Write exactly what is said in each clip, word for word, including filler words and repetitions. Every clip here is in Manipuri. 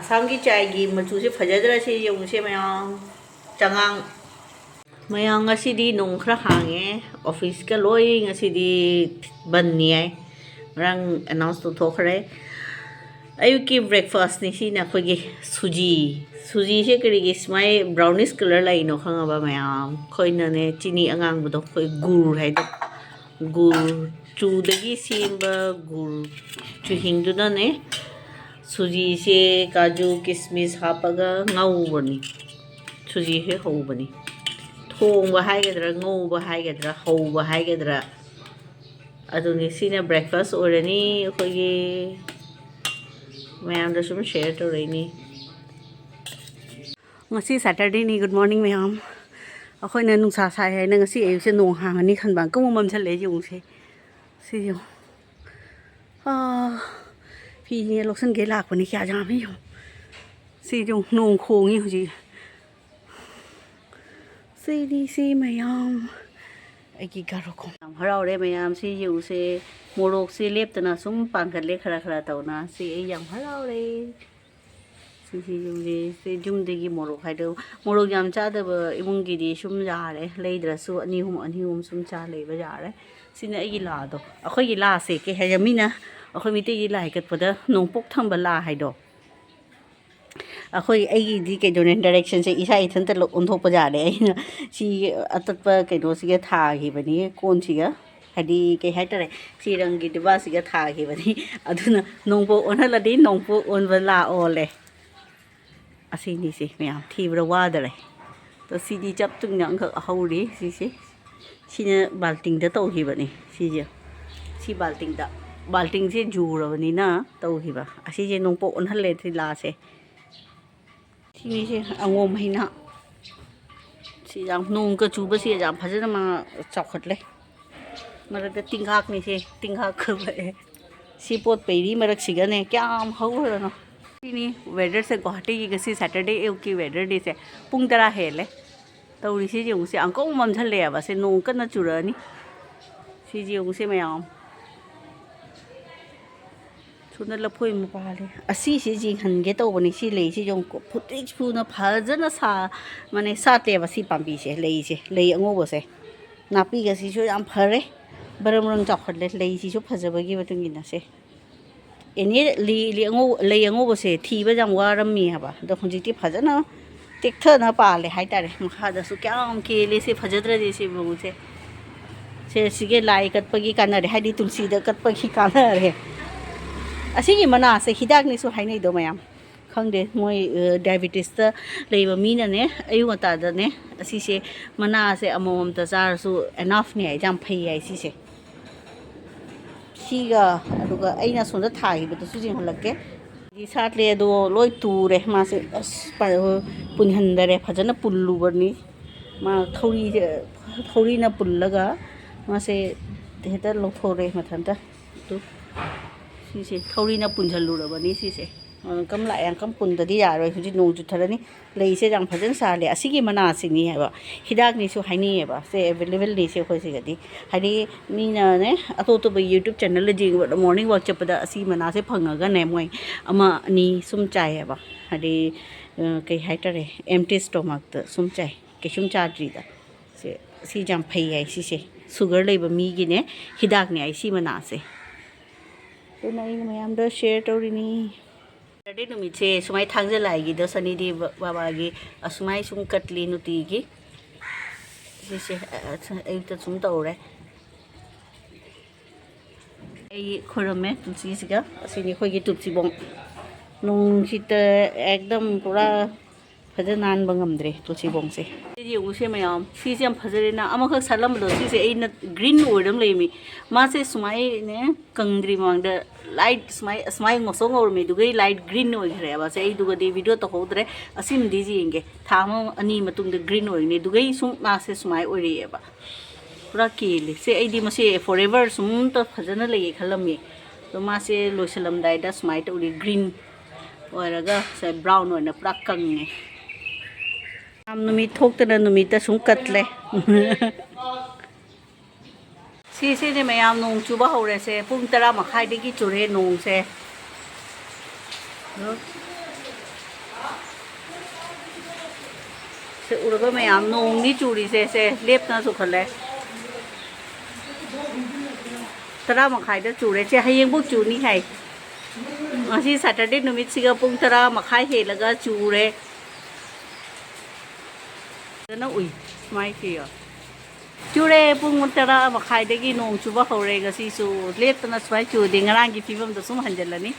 ꯑꯁꯥꯝꯒꯤ ꯆꯥꯏꯒꯤ ꯃꯆꯨꯁꯦ ꯐꯖꯗ꯭ꯔꯥ? ꯁꯤ ꯌꯦꯡꯉꯨꯁꯦ ꯃꯌꯥꯝ꯫ ꯆꯉꯥꯡ꯫ ꯃꯌꯥꯝ, ꯉꯁꯤꯗꯤ ꯅꯣꯡ ꯈꯔ ꯍꯥꯡꯉꯦ꯫ ꯑꯣꯐꯤꯁꯀ ꯂꯣꯏ ꯉꯁꯤꯗꯤ ꯕꯟꯅꯤ ꯍꯥꯏ꯫ ꯉꯔꯥꯡ ꯑꯦꯅꯥꯎꯟꯁ ꯇꯧꯊꯣꯛꯈ꯭ꯔꯦ꯫ ꯑꯌꯨꯛꯀꯤ ꯕ꯭ꯔꯦꯛꯐꯥꯁꯅꯤ ꯁꯤꯅ ꯑꯩꯈꯣꯏꯒꯤ ꯁꯨꯖꯤ꯫ ꯁꯨꯖꯤꯁꯦ ꯀꯔꯤꯒꯤ ꯁꯨꯃꯥꯏ ꯕ꯭ꯔꯥꯎꯅꯤꯁ ꯀꯂꯔ ꯂꯥꯛꯏꯅꯣ ꯈꯪꯉꯕ ꯃꯌꯥꯝ? ꯑꯩꯈꯣꯏꯅꯅꯦ ꯆꯤꯅꯤ ꯑꯉꯥꯡꯕꯗꯣ, ꯑꯩꯈꯣꯏ ꯒꯨꯔ ꯍꯥꯏꯗꯣ, ꯒꯨꯔ, ꯆꯨꯗꯒꯤ ꯁꯦꯝꯕ ꯒꯨꯔ ꯆꯨꯍꯤꯡꯗꯨꯅꯅꯦ ꯁꯨꯖꯤꯁꯦ ꯀꯥꯖꯨ ꯀꯤꯁꯃꯤꯁ ꯍꯥꯞꯄꯒ ꯉꯧꯕꯅꯤ꯫ ꯁꯨꯖꯤꯁꯦ ꯍꯧꯕꯅꯤ꯫ ꯊꯣꯡꯕ ꯍꯥꯏꯒꯗ꯭ꯔꯥ, ꯉꯧꯕ ꯍꯥꯏꯒꯗ꯭ꯔꯥ, ꯍꯧꯕ ꯍꯥꯏꯒꯗ꯭ꯔꯥ, ꯑꯗꯨꯅꯤ꯫ ꯁꯤꯅ ꯕ꯭ꯔꯦꯛꯐꯥꯁ ꯑꯣꯏꯔꯅꯤ ꯑꯩꯈꯣꯏꯒꯤ꯫ ꯃꯌꯥꯝꯗ ꯁꯨꯝ ꯁꯦꯌꯔ ꯇꯧꯔꯛꯏꯅꯤ꯫ ꯉꯁꯤ ꯁꯦꯇꯔꯗꯦꯅꯤ꯫ ꯒꯨꯗ ꯃꯣꯔꯅꯤꯡ ꯃꯌꯥꯝ꯫ ꯑꯩꯈꯣꯏꯅ ꯅꯨꯡꯁꯥ ꯁꯥꯏ ꯍꯥꯏꯅ ꯉꯁꯤ ꯑꯌꯨꯛꯁꯦ ꯅꯣꯡ ꯍꯥꯡꯉꯅꯤ ꯈꯟꯕ, ꯑꯃꯨꯛ ꯃꯝꯁꯤꯜꯂꯛꯑꯦ꯫ ꯌꯦꯡꯉꯨꯁꯦ, ꯁꯤ ꯌꯦꯡꯉꯨ꯫ ꯑꯥ, ꯐꯤꯅꯦ ꯂꯧꯁꯟꯒꯦ ꯂꯥꯛꯄꯅꯤ, ꯀꯌꯥ ꯌꯥꯝꯃꯤ ꯌꯦꯡꯉꯨ꯫ ꯁꯤ ꯌꯦꯡꯉꯨ, ꯅꯣꯡ ꯈꯣꯡꯉꯤ ꯍꯧꯖꯤꯛ꯫ ꯁꯤꯗꯤ ꯁꯤ ꯃꯌꯥꯝ ꯑꯩꯒꯤ ꯒꯥꯔꯣ ꯈꯣꯡ-, ꯌꯥꯝ ꯍꯔꯥꯎꯔꯦ ꯃꯌꯥꯝ꯫ ꯁꯤ ꯌꯦꯡꯉꯨꯁꯦ, ꯃꯣꯔꯣꯛꯁꯦ ꯂꯦꯞꯇꯅ ꯁꯨꯝ ꯄꯥꯟꯈꯠꯂꯦ ꯈꯔ ꯈꯔ ꯇꯧꯅ꯫ ꯁꯤ ꯑꯩ ꯌꯥꯝ ꯍꯔꯥꯎꯔꯦ꯫ ꯁꯤꯁꯤ ꯌꯦꯡꯉꯨꯁꯦ, ꯁꯤ ꯌꯨꯝꯗꯒꯤ ꯃꯣꯔꯣꯛ ꯍꯥꯏꯗꯣ, ꯃꯣꯔꯣꯛ ꯌꯥꯝ ꯆꯥꯗꯕ ꯏꯃꯨꯡꯒꯤꯗꯤ ꯁꯨꯝ ꯌꯥꯔꯦ, ꯂꯩꯗ꯭ꯔꯁꯨ ꯑꯅꯤ ꯑꯍꯨꯝ, ꯑꯅꯤ ꯑꯍꯨꯝ ꯁꯨꯝ ꯆꯥ ꯂꯩꯕ ꯌꯥꯔꯦ꯫ ꯁꯤꯅ ꯑꯩꯒꯤ ꯂꯥꯗꯣ꯫ ꯑꯩꯈꯣꯏꯒꯤ ꯂꯥꯁꯦ ꯀꯩ ꯍꯥꯏꯒꯦ, ꯃꯤꯅ ꯑꯩꯈꯣꯏ ꯃꯤꯇꯩꯒꯤ ꯂꯥꯏ ꯀꯠꯄꯗ ꯅꯣꯡꯄꯣꯛ ꯊꯪꯕ ꯂꯥ ꯍꯥꯏꯗꯣ, ꯑꯩꯈꯣꯏ, ꯑꯩꯒꯤꯗꯤ ꯀꯩꯗꯧꯅꯦ, ꯗꯥꯏꯔꯦꯛꯁꯟꯁꯦ ꯏꯁꯥ ꯏꯊꯟꯇ ꯂꯣꯏ ꯑꯣꯟꯊꯣꯛꯄ ꯌꯥꯔꯦ꯫ ꯑꯩꯅ ꯁꯤ ꯑꯇꯠꯄ ꯀꯩꯅꯣꯁꯤꯒ ꯊꯥꯈꯤꯕꯅꯤ, ꯀꯣꯟꯁꯤꯒ, ꯍꯥꯏꯗꯤ ꯀꯩ ꯍꯥꯏꯇꯥꯔꯦ, ꯁꯤ ꯔꯪꯒꯤ ꯗꯤꯕꯥꯁꯤꯒ ꯊꯥꯈꯤꯕꯅꯤ꯫ ꯑꯗꯨꯅ ꯅꯣꯡꯄꯣꯛ ꯑꯣꯟꯍꯜꯂꯗꯤ ꯅꯣꯡꯄꯣꯛ ꯑꯣꯟꯕ ꯂꯥ ꯑꯣꯜꯂꯦ꯫ ꯑꯁꯤꯅꯤꯁꯦ ꯃꯌꯥꯝ, ꯊꯤꯕ꯭ꯔꯥ ꯋꯥꯗꯔꯦ꯫ ꯑꯗꯣ ꯁꯤꯗꯤ ꯆꯞ ꯆꯨꯝꯅ ꯑꯃꯈꯛ ꯍꯧꯔꯤ ꯁꯤꯁꯦ꯫ ꯁꯤꯅ ꯕꯥꯜꯇꯤꯡꯗ ꯇꯧꯈꯤꯕꯅꯤ ꯁꯤꯁꯦ꯫ ꯁꯤ ꯕꯥꯜꯇꯤꯡꯗ, ꯕꯥꯜꯇꯤꯡꯁꯦ ꯖꯨꯔꯕꯅꯤꯅ ꯇꯧꯈꯤꯕ꯫ ꯑꯁꯤꯁꯦ ꯅꯣꯡꯄꯣꯛ ꯑꯣꯟꯍꯜꯂꯦ ꯁꯤ ꯂꯥꯁꯦ꯫ ꯁꯤꯅꯤꯁꯦ ꯑꯉꯣꯝ ꯍꯩꯅꯥ꯫ ꯁꯤ ꯌꯥꯝ, ꯅꯣꯡꯒ ꯆꯨꯕꯁꯦ ꯌꯥꯝ ꯐꯖꯅ ꯃꯥ ꯆꯥꯎꯈꯠꯂꯦ꯫ ꯃꯔꯛꯇ ꯇꯤꯡꯈꯥꯛꯅꯤꯁꯦ, ꯇꯤꯡꯈꯥꯛ ꯈꯨꯕꯛꯑꯦ꯫ ꯁꯤ ꯄꯣꯠ ꯄꯩꯔꯤ ꯃꯔꯛꯁꯤꯒꯅꯦ ꯀꯌꯥꯝ ꯍꯧꯈ꯭ꯔꯅꯣ꯫ ꯁꯤꯅꯤ ꯋꯦꯗꯔꯁꯦ, ꯒꯨꯋꯥꯍꯥꯇꯤꯒꯤ ꯉꯁꯤ ꯁꯦꯇꯔꯗꯦ ꯑꯌꯨꯛꯀꯤ ꯋꯦꯗꯔꯗꯤꯁꯦ꯫ ꯄꯨꯡ ꯇꯔꯥ ꯍꯦꯜꯂꯦ꯫ ꯇꯧꯔꯤꯁꯤ ꯌꯦꯡꯉꯨꯁꯦ, ꯑꯪꯀꯧ ꯃꯝꯁꯤꯜꯂꯛꯑꯦꯕ꯫ ꯁꯦ ꯅꯣꯡ ꯀꯟꯅ ꯆꯨꯔꯛꯑꯅꯤ꯫ ꯁꯤꯁꯦ ꯌꯦꯡꯉꯨꯁꯦ ꯃꯌꯥꯝ꯫ ꯑꯗꯨꯅ ꯂꯐꯣꯏ ꯑꯃ ꯄꯥꯜꯂꯦ꯫ ꯑꯁꯤꯁꯦ ꯌꯦꯡꯍꯟꯒꯦ ꯇꯧꯕꯅꯤ꯫ ꯁꯤ ꯂꯩꯁꯦ ꯌꯦꯡꯉꯨꯀꯣ, ꯐꯨꯇ꯭ꯔꯤꯛ ꯐꯨꯅ ꯐꯖꯅ ꯁꯥ-, ꯃꯥꯅꯦ, ꯁꯥꯠꯇꯦꯕ ꯁꯤ ꯄꯥꯝꯕꯤꯁꯦ, ꯂꯩꯁꯦ, ꯂꯩ ꯑꯉꯧꯕꯁꯦ꯫ ꯅꯥꯄꯤꯒꯁꯤꯁꯨ ꯌꯥꯝ ꯐꯔꯦ, ꯕꯔꯪ ꯕꯔꯪ ꯆꯥꯎꯈꯠꯂꯦ, ꯂꯩꯁꯤꯁꯨ ꯐꯖꯕꯒꯤ ꯃꯇꯨꯡ ꯏꯟꯅ꯫ ꯁꯦ, ꯑꯦꯅꯤ ꯂꯤ-, ꯂꯤ ꯑꯉꯧ-, ꯂꯩ ꯑꯉꯧꯕꯁꯦ ꯊꯤꯕ ꯌꯥꯝ ꯋꯥꯔꯝꯃꯤ ꯍꯥꯏꯕ, ꯑꯗꯣ ꯍꯧꯖꯤꯛꯇꯤ ꯐꯖꯅ ꯇꯦꯛꯊꯅ ꯄꯥꯜꯂꯦ ꯍꯥꯏꯇꯥꯔꯦ꯫ ꯃꯈꯥꯗꯁꯨ ꯀꯌꯥꯝ ꯀꯦꯜꯂꯦ꯫ ꯁꯦ, ꯐꯖꯗ꯭ꯔꯗꯤ ꯁꯤ ꯃꯑꯣꯡꯁꯦ? ꯁꯦ, ꯁꯤꯒꯤ ꯂꯥꯏ ꯀꯠꯄꯒꯤ ꯀꯥꯟꯅꯔꯦ, ꯍꯥꯏꯗꯤ ꯇꯨꯜꯁꯤꯗ ꯀꯠꯄꯒꯤ ꯀꯥꯟꯅꯔꯦ꯫ ꯑꯁꯤꯒꯤ ꯃꯅꯥꯁꯦ ꯍꯤꯗꯥꯛꯅꯤꯁꯨ ꯍꯥꯏꯅꯩꯗꯣ ꯃꯌꯥꯝ꯫ ꯈꯪꯗꯦ, ꯃꯣꯏ, ꯑ, ꯗꯥꯏꯕꯦꯇꯤꯁꯇ ꯂꯩꯕ ꯃꯤꯅꯅꯦ, ꯑꯌꯨꯛ ꯉꯟꯇꯥꯗꯅꯦ ꯑꯁꯤꯁꯦ, ꯃꯅꯥꯁꯦ ꯑꯃꯃꯝꯇ ꯆꯥꯔꯁꯨ ꯑꯦꯅꯥꯐꯅꯦ ꯍꯥꯏ, ꯌꯥꯝ ꯐꯩ ꯍꯥꯏ ꯁꯤꯁꯦ꯫ ꯁꯤꯒ, ꯑꯗꯨꯒ ꯑꯩꯅ ꯑꯁꯣꯝꯗ ꯊꯥꯈꯤꯕꯗꯨꯁꯨ ꯌꯦꯡꯍꯜꯂꯛꯀꯦ꯫ ꯁꯤ ꯁꯥꯠꯂꯦ, ꯑꯗꯣ ꯂꯣꯏ ꯇꯨꯔꯦ ꯃꯥꯁꯦ꯫ ꯑꯁ, ꯄ-, ꯄꯨꯟꯍꯟꯗꯔꯦ, ꯐꯖꯅ ꯄꯨꯜꯂꯨꯕꯅꯤ꯫ ꯃꯥ ꯊꯧꯔꯤꯁꯦ, ꯊꯧꯔꯤꯅ ꯄꯨꯜꯂꯒ ꯃꯥꯁꯦ ꯍꯦꯛꯇ ꯂꯧꯊꯣꯔꯛꯑꯦ ꯃꯊꯟꯇ꯫ ꯑꯗꯨ ꯁꯤꯁꯦ ꯊꯧꯔꯤꯅ ꯄꯨꯟꯁꯤꯜꯂꯨꯔꯕꯅꯤ ꯁꯤꯁꯦ꯫ ꯑ, ꯀꯝ ꯂꯥꯛꯑꯦ, ꯀꯝ ꯄꯨꯟꯗꯗꯤ ꯌꯥꯔꯣꯏ꯫ ꯍꯧꯖꯤꯛ ꯅꯣꯡ ꯆꯨꯊꯔꯅꯤ꯫ ꯂꯩꯁꯦ ꯌꯥꯝ ꯐꯖꯅ ꯁꯥꯠꯂꯦ꯫ ꯑꯁꯤꯒꯤ ꯃꯅꯥꯁꯤꯅꯤ ꯍꯥꯏꯕ, ꯍꯤꯗꯥꯛꯅꯤꯁꯨ ꯍꯥꯏꯅꯩꯌꯦꯕ꯫ ꯁꯦ ꯑꯦꯕꯥꯏꯂꯦꯕꯜꯅꯤ ꯁꯦ ꯑꯩꯈꯣꯏ ꯁꯤꯒꯗꯤ꯫ ꯍꯥꯏꯗꯤ ꯃꯤꯅꯅꯦ, ꯑꯇꯣꯞ ꯑꯇꯣꯞꯄ YouTube ꯆꯦꯅꯦꯜꯗ ꯌꯦꯡꯕꯗ, ꯃꯣꯔꯅꯤꯡ ꯋꯥꯛ ꯆꯠꯄꯗ ꯑꯁꯤ ꯃꯅꯥꯁꯦ ꯐꯪꯉꯒꯅꯦ, ꯃꯣꯏ ꯑꯃ ꯑꯅꯤ ꯁꯨꯝ ꯆꯥꯏꯌꯦꯕ꯫ ꯍꯥꯏꯗꯤ, ꯑ, ꯀꯩ ꯍꯥꯏꯇꯥꯔꯦ, ꯑꯦꯝꯇꯤ ꯁ꯭ꯇꯣꯃꯥꯛꯇ ꯁꯨꯝ ꯆꯥꯏ, ꯀꯩꯁꯨꯝ ꯆꯥꯗ꯭ꯔꯤꯗ꯫ ꯁꯦ, ꯁꯤ ꯌꯥꯝ ꯐꯩ ꯍꯥꯏ ꯁꯤꯁꯦ, ꯁꯨꯒꯔ ꯂꯩꯕ ꯃꯤꯒꯤꯅꯦ ꯍꯤꯗꯥꯛꯅꯦ ꯍꯥꯏ ꯁꯤ ꯃꯅꯥꯁꯦ꯫ ꯑꯗꯨꯅ ꯑꯩꯅ ꯃꯌꯥꯝꯗ ꯁꯤꯌꯔ ꯇꯧꯔꯤꯅꯤ꯫ ꯁꯦꯇꯔꯗꯦ ꯅꯨꯃꯤꯠꯁꯦ ꯁꯨꯃꯥꯏ ꯊꯥꯡꯖ ꯂꯥꯏꯒꯤꯗꯣ, ꯁꯅꯤꯗꯦꯕ ꯕꯕꯥꯒꯤ, ꯑꯁꯨꯃꯥꯏ ꯁꯨꯝ ꯀꯠꯂꯤ ꯅꯨꯡꯇꯤꯒꯤ꯫ ꯁꯤꯁꯦ, ꯑ, ꯑ, ꯑꯌꯨꯛꯇ ꯁꯨꯝ ꯇꯧꯔꯦ꯫ ꯑꯩ ꯈꯣꯏꯔꯝꯃꯦ ꯇꯨꯜꯁꯤꯁꯤꯒ꯫ ꯑꯁꯤꯅꯤ ꯑꯩꯈꯣꯏꯒꯤ ꯇꯨꯜꯁꯤꯕꯣꯡ꯫ ꯅꯣꯡꯁꯤꯇ ꯑꯦꯛꯗꯝ ꯄꯨꯔꯥ ꯐꯖꯅ ꯅꯥꯟꯕ ꯉꯝꯗ꯭ꯔꯦ ꯇꯨꯜꯁꯤꯕꯣꯡꯁꯦ꯫ ꯁꯤ ꯌꯦꯡꯉꯨꯁꯦ ꯃꯌꯥꯝ, ꯁꯤꯁꯦ ꯌꯥꯝ ꯐꯖꯔꯦꯅ꯫ ꯑꯃꯈꯛ ꯁꯥꯠꯂꯝꯕꯗꯣ, ꯁꯤꯁꯦ ꯑꯩꯅ ꯒ꯭ꯔꯤꯟ ꯑꯣꯏꯔ ꯑꯃ ꯂꯩꯔꯝꯃꯤ꯫ ꯃꯥꯁꯦ ꯁꯨꯃꯥꯏꯅ ꯀꯪꯗ꯭ꯔꯤ ꯃꯃꯥꯡꯗ ꯂꯥꯏꯠ ꯁꯨꯃꯥꯏ, ꯁꯨꯃꯥꯏ ꯉꯧꯁꯣꯛ ꯉꯧꯔꯝꯃꯤ, ꯑꯗꯨꯒꯩ ꯂꯥꯏꯠ ꯒ꯭ꯔꯤꯟ ꯑꯣꯏꯈ꯭ꯔꯦꯕ꯫ ꯁꯦ, ꯑꯩ ꯑꯗꯨꯒꯗꯤ ꯚꯤꯗꯤꯑꯣ ꯇꯧꯍꯧꯗ꯭ꯔꯦ꯫ ꯑꯁꯤꯃꯗꯤ ꯌꯦꯡꯒꯦ, ꯊꯥ ꯑꯃ ꯑꯅꯤ ꯃꯇꯨꯡꯗ ꯒ꯭ꯔꯤꯟ ꯑꯣꯏꯒꯅꯤ꯫ ꯑꯗꯨꯒꯩ ꯁꯨꯝ ꯃꯥꯁꯦ ꯁꯨꯃꯥꯏ ꯑꯣꯏꯔꯛꯑꯦꯕ, ꯄꯨꯔꯥ ꯀꯦꯜꯂꯦ꯫ ꯁꯦ, ꯑꯩꯗꯤ ꯃꯁꯦ ꯐꯣꯔꯑꯦꯚꯔ ꯁꯨꯝꯇ ꯐꯖꯅ ꯂꯩꯌꯦ ꯈꯜꯂꯝꯃꯤ, ꯑꯗꯣ ꯃꯥꯁꯦ ꯂꯣꯏꯁꯤꯜꯂꯝꯗꯥꯏꯗ ꯁꯨꯃꯥꯏꯅ ꯇꯧꯔꯤ, ꯒ꯭ꯔꯤꯟ ꯑꯣꯏꯔꯒ ꯁꯦ ꯕ꯭ꯔꯥꯎꯟ ꯑꯣꯏꯅ ꯄꯨꯔꯥ ꯀꯪꯉꯦ꯫ ꯌꯥꯝ ꯅꯨꯃꯤꯠ ꯊꯣꯛꯇꯅ ꯅꯨꯃꯤꯠꯇ ꯁꯨꯝ ꯀꯠꯂꯦ꯫ ꯁꯤꯁꯤꯅꯦ ꯃꯌꯥꯝ, ꯅꯣꯡ ꯆꯨꯕ ꯍꯧꯔꯦꯁꯦ꯫ ꯄꯨꯡ ꯇꯔꯥ ꯃꯈꯥꯏꯗꯒꯤ ꯆꯨꯔꯦ ꯅꯣꯡꯁꯦ꯫ ꯁꯦ ꯎꯔꯕ ꯃꯌꯥꯝ, ꯅꯣꯡꯅꯤ ꯆꯨꯔꯤꯁꯦ, ꯁꯦ ꯂꯦꯞꯇꯅ ꯆꯨꯈꯠꯂꯦ꯫ ꯇꯔꯥ ꯃꯈꯥꯏꯗ ꯆꯨꯔꯦ꯫ ꯁꯦ ꯍꯌꯦꯡꯕꯨꯛ ꯆꯨꯅꯤ ꯍꯥꯏ꯫ ꯉꯁꯤ Saturday ꯅꯨꯃꯤꯠꯁꯤꯒ ꯄꯨꯡ ꯇꯔꯥ ꯃꯈꯥꯏ ꯍꯦꯜꯂꯒ ꯆꯨꯔꯦ꯫ ꯐꯖꯅ ꯎꯏ꯫ ꯁꯨꯃꯥꯏꯅ ꯆꯨꯏꯌꯣ꯫ ꯆꯨꯔꯦ, ꯄꯨꯡ ꯇꯔꯥ ꯃꯈꯥꯏꯗꯒꯤ ꯅꯣꯡ ꯆꯨꯕ ꯍꯧꯔꯦ꯫ ꯉꯁꯤꯁꯨ ꯂꯦꯞꯇꯅ ꯁꯨꯃꯥꯏꯅ ꯆꯨꯔꯗꯤ ꯉꯔꯥꯡꯒꯤ ꯐꯤꯕꯝꯗꯣ ꯁꯨꯝ ꯍꯟꯖꯤꯜꯂꯅꯤ꯫